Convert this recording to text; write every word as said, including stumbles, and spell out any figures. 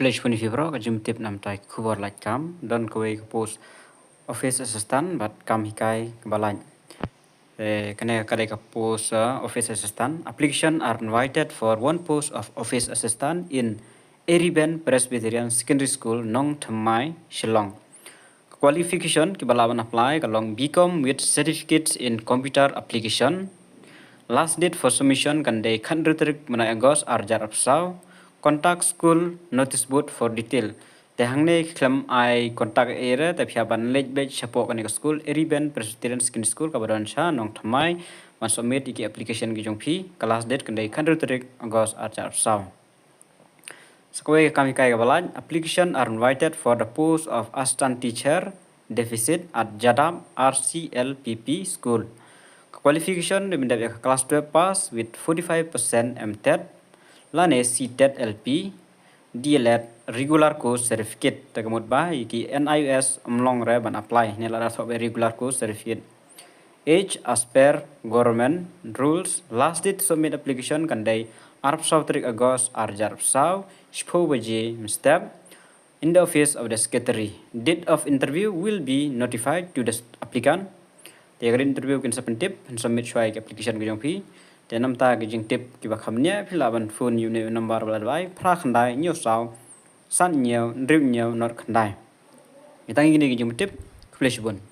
Khublei shibun ïa phi baroh. Ka jingtip namar ki khubor lait kam. Don kawei ka post office assistant bad kam hikai kaba lait. Eh, kane ka dei ka post, uh, office assistant. Application are invited for one post of office assistant in Eriben Presbyterian Secondary School, Nongthymmai, Shillong. Qualification kiba lah ban apply ka long B Com with certificates in computer application. Last date for submission kan dei khathynriew tarik mynta August arhajar arphew saw. Contact school notice board for detail. Te hangne ki khlem ai contact area, te phi hap ban leit beit shapoh kane ka school, Eriben Presbyterian Secondary School kaba don sha Nongthymmai, ban submit ïa ki application ki jong phi. Ka last date kan dei khathynriew tarik August arhajar arphew saw. Sa kawei ka kam hikai kaba lait, application are invited for the post of assistant teacher deficit at Jadap R C L P P school. Ka qualification dei ban dep ïa ka class twelve pass with forty-five percent M TET lane C TET L P, D El Ed regular course certificate. Te ka mut ba ïa ki N I O S ym long re ban apply ne lada thoh ba regular course certificate. Age as per government rules. Last date to submit application kan dei arphew saw tarik August arhajar arphew saw, shiphew baje mynstep, in the office of the secretary. Date of interview will be notified to the applicant. Te ïa ka date interview kin sa pyntip, phin submit shuwa ïa ki application ki jong phi. Te namar ki jingtip kiba kham bniah phi lah ban phone ïa une u number ba la dep ai, phra khyndai hynñiew saw san hynñiew hynriew hynñiew nod khyndai. Ïa tang ïa kine ki jingpyntip. Khublei shibun.